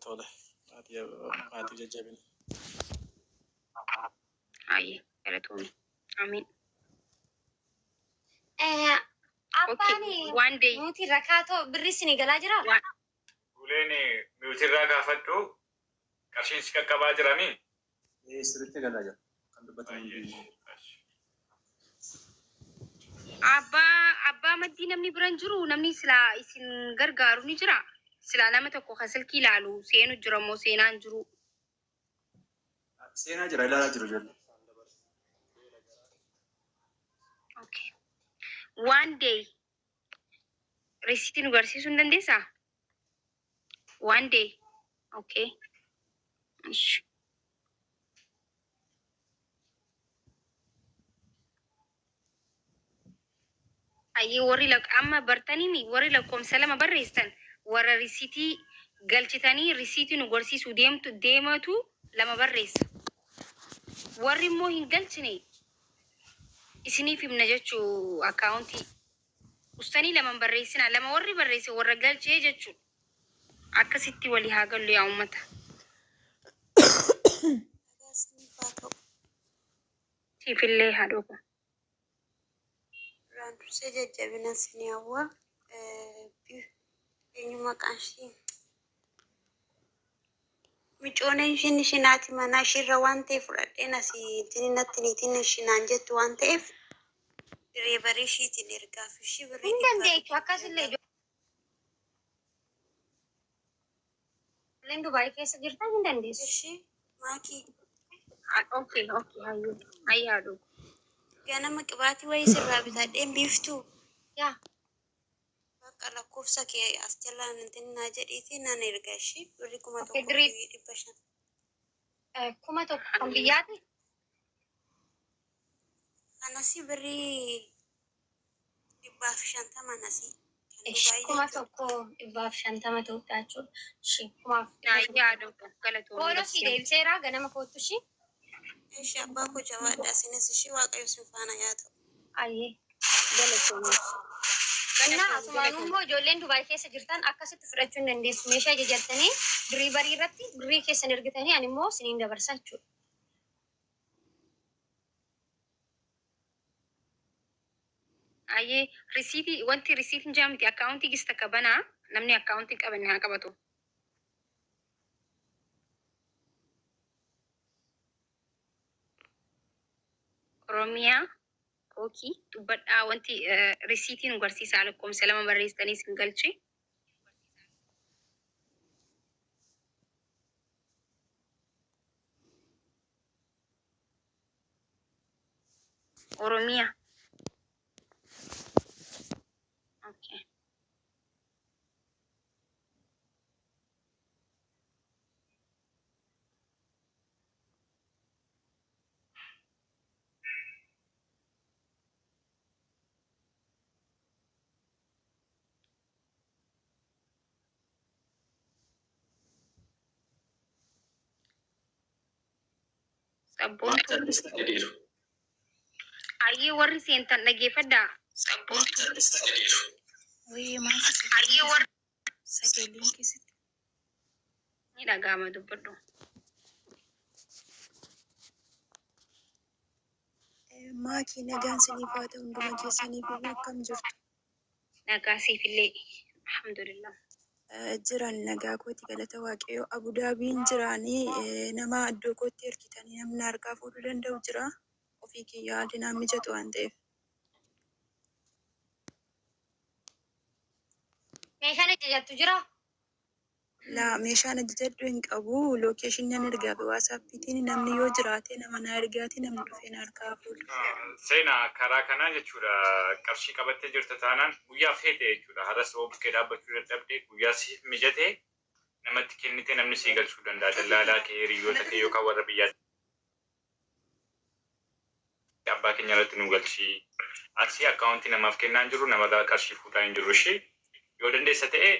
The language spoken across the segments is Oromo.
Tole. Maatii maatii jajjabina. Hayyee galatoomi. Amiin. Eh, Okay. Abbaan One day. nuti rakaatoo birri isinii galaa jiraa? One. Uleen miutirraa gaafadhu qarshiin si qaqqabaa jiramii? Ee sirriitti galaa jira. Kan dubbatamu Baay'ee. hundi. Abbaa maddii namni bira hin jiru namni silaa isin gargaaru ni jira. Silaa nama tokko kan silkii ilaalu seenu jira moo seenaan jiru. Seenaa jira ilaalaa jiru ijoollee. Okay. One day risiitii nu garsiisuu hin dandeessaa? One day. Okay. Ish. Ayyee warri lak amma bartaniimi warri lakkoomsa lama barreessitan warra risiitii galchitanii risiitii nu garsiisuu deemtu deematu lama barreessa. Warri immoo hin galchine isiniif himna jechuu akkaawuntii. Ustanii lama hin barreessinaa lama warri barreesse warra galchee jechuudha. Akkasitti walii haa gallu yaa uummata. Nagaa isiniif haa ta'u. Siifillee haa dhufu. Duraan dursee jajjabina isinii hawwa. Eenyu maqaan ishii? Micooneen ishiin ishiin haati manaa ishiirra waan ta'e fudhadheen asii intini natti niitiin ishii naan jettu waan ta'eef direebarii ishiitiin ergaaf ishii birrii Hin dhibbaa dandeechu akkasillee ijoolleen Dubaay keessa jirtan hin dandeessu. Ishii maakii Okay, hayyuu. Hayyaa haa dhufu. ganama qibaatii wayii sirraa bitadheen biiftuu Yaa bakka lakkoofsa kee as jalaan intini naa jedhiitii nan erga ishii birrii kuma okay tokkoo dirii fi 500. 1000 kan biyyaati. Kanasi birrii 150 nasii kan Ish Dubaayii kuma jechuudha. tokko 150 Itoophiyaa jechuudha. Ishi kumaaf dhibba Hayyaa haa tokko. dhufu. Galatoomii Booloo si barsiisa. deebiseera ganama kootu ishii. Ishi abbaa koo jabaadha isinis ishii waaqayyo isin faana yaa ta'u. Ayyee. Galatoomii. Innaa Galatoomii asumaanuu galatoomii. immoo ijoolleen Dubaay keessa jirtan akkasitti fudhachuu hin dandeessu. Meeshaa ajajattanii birrii barii irratti birrii keessan ergitanii ani immoo isiniin dabarsa jechuudha. Ayyee risiitii wanti risiitiin jaa miti akkaawuntii gis takka banaa namni akkaawuntii hin qabanne haa qabatu. Oromiyaa kookii dubbadhaa wanti risiitii nu garsiisaa lakkoomsa lama barreessitanii isin galche. Oromiyaa. Okay. Maaf Sabboontuu. callistan jedheeru. Ayyee warri seentan dhageeffadhaa. Maaf callistan jedheeru. Wayii maal Ayyee warri sagaleen keessatti ni dhaga'ama dubbadhu. Maakii nagaan siniif haa ta'u hunduma keessaniif iyyuu akkam jirtu? Nagaa siifillee. Alhamdulillah. Jiran nagaa kooti galata waaqayyoo Abudaabiin jiraanii nama iddoo kootti ergitanii namni harkaa fuudhuu danda'u jira. Ofii kiyya haalli naan mijatu waan ta'eef. Meeshaan ajajattu jira. Laa meeshaan ajajadhu hin qabu. Lookeeshinii nan ergaa fi waasaappiitiin namni yoo jiraate nama na ergaati namni dhufee na harkaa fuudha. Seenaa karaa kanaa jechuudha qarshii qabattee jirta taanaan guyyaa feete jechuudha har'as oo bukkee dhaabbachuu dadhabde guyyaa siif mijate namatti kennite namni sii galchuu danda'a dallaalaa kee hiriyoota kee yookaan warra biyyaatti abbaa keenya irratti nu galchii asii akkaawuntii namaaf kennaa hin jiru namarraa qarshii fuudhaa hin jiru ishii yoo dandeessa ta'e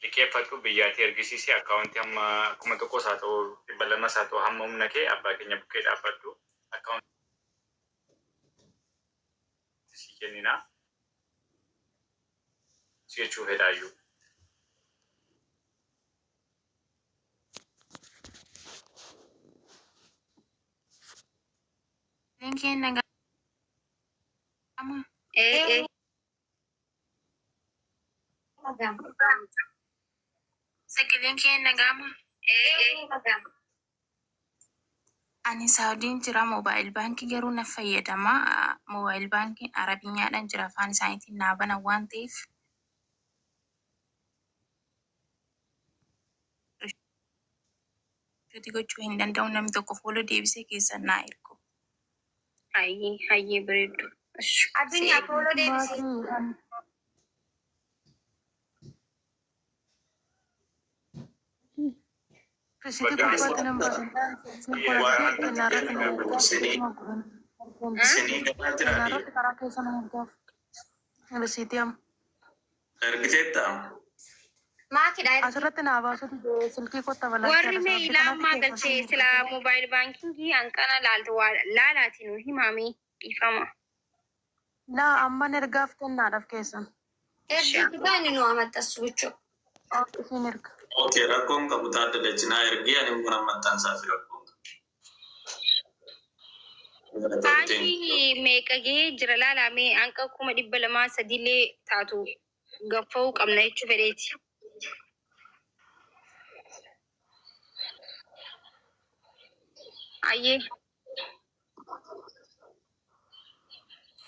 liqeeffadhu biyyaatii ergisiisi akkaawuntii hamma 1000s haa ta'u 200s haa ta'u hamma humna kee abbaa keenya bukkee dhaabbadhu akkaawuntii sii kenninaa si jechuu fedhaayyuu. Sagaleen kee nagama. Ee ee. Sagaleen kee nagama. Ee ee. Ani Saawudiin jira mobile baankii garuu na fayyadama. Mobile baankiin Arabinyaadhaan jira, afaan isaaniitiin naa banan waan ta'eef shuutii gochuu hin danda'u. Namni tokko fuula deebisee keessan naa ergu. Hayyee hayyee, bareeddu. Addunyaa, follow deebisee. Risiitii gubbaatti nan baasa. Isinii galaa jira. Kennaa karaa keessa na ergaaf. Risiitii amma. Ergiteetta? Maakidha. Asirratti naa baasuu silkii kotta Warri balaa. mee ilaa galchee sila mobile baankingii hanqana laaltu laalaati nu himame, dhiifama. Laa, amman ergaaf kennaadhaaf keessan. Ergii inni nu amaxxassu jechuudha. Isin erga. Okay, rakkoon qabu, taadda naa ergee, ani immoo nan maxxansaa fi rakkoon qabu. Kaashii meeqa gahee jira laalaa, mee hanqa 200,300llee taatu gaffa'uu qabna jechuu fedheeti. Hayyee.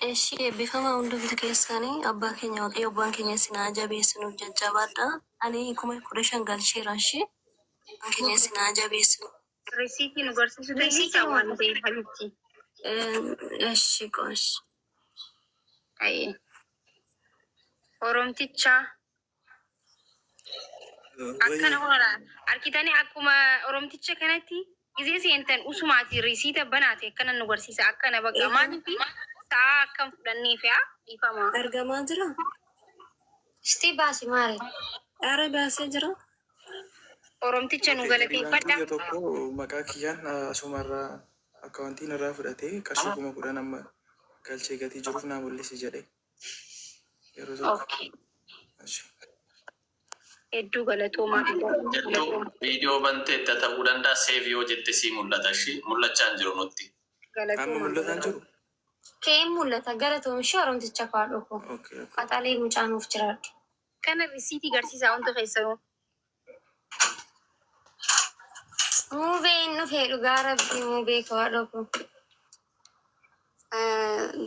Eshi, eebbifamaa hundumti keessanii. Abbaa keenya Waaqayyo abbaan keenya isin haa jabeessinuuf jajjabaadha. Ani 15,000 galcheera ishee. Abbaan keenya isin haa jabeessinu. Risiitii nu barsiisuu dandeessaa waan ta'eef, habiibti? Eshi, qosh. Hayyee. Oromtichaa akkana hoora harkitanii akkuma oromticha kanatti gizee seentan usumaati risiita banaate akkana nu barsiisa, akkana bakka maaliif sa'a akkam fudhannee fe'a, dhiifama. Argamaa jira? Istii baasi maali? Ara baasee jira? Oromticha nu Hiriyaan galateeffadha. kiyya tokko maqaa kiyyaan asumarraa akkaawuntiin irraa fudhatee qarshii 10,000 amma galchee gatii jiruuf naa mul'isi jedhe. Yeroo tokko. Okay. Hedduu galatoomaa. Jettu viidiyoo banteetta ta'uu danda'a. Save yoo jette sii mul'ata. Ishii mul'achaa hin jiru nutti. Amma Galatoomaa. mul'ataa hin jiru? Keen mul'ata, galatoom ishee oromticha kaadhu ko. Okay. Qaxalee mucaa, nuuf jiraadhu. Kana risiitii garsiisaa wanta keessanuu. Muubeen dhufee, dhugaa rabbii muubee kaadhu ko.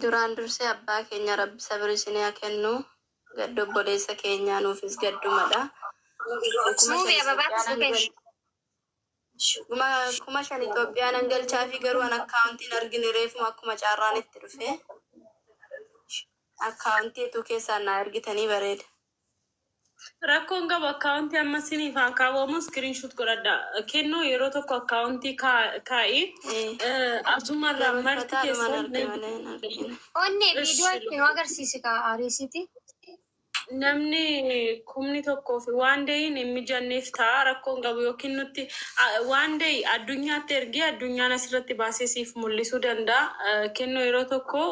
Duraan dursee abbaa keenya Rabbi sabri isinii haa kennu. Gadda obboleessa keenyaa nuufis gaddumadha. Kuma Muubee shan ababaatti Itoophiyaan dhufee. 5,000 Itoophiyaan an galchaa fi garuu an akkaawuntiin argine, reefuma akkuma carraan itti dhufe. Akkaawuntii utuu keessaan naa ergitanii bareeda. Rakkoon qabu, akkaawuntii amma siniif haa kaawwamu, screenshot godhadha. Kennuu yeroo tokko akkaawuntii kaa'i. Asumarraa marti Dabarfataadhumaan keessan arge malee hin argine. Onnee viidiyoo itti nu agarsiisi kaa risiitii. Namni 1,000 fi waan dayin hin mijanneef ta'a, rakkoon qabu, yookiin nutti waan dayi addunyaatti ergee addunyaan asirratti baasee siif mul'isuu danda'a. Kennuu yeroo tokko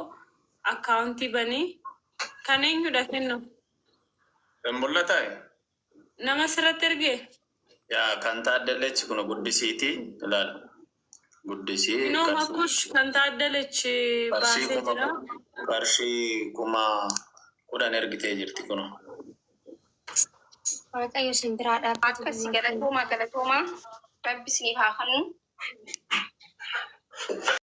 akkaawuntii banii kan eenyudha, kennu? Hin mul'ataa? Nama asirratti ergee? Yaa, kan taaddalechi kun guddisiiti ilaali. Guddisii Noo qarshii makush kan taaddalech qarshii baasee kuma jira. Qarshii 10,000 ergitee jirti kun. Waaqayyo isin biraa dhaabbatu. Akkas, galatoomaa galatoomaa. Rabbi isiniif haa kennu.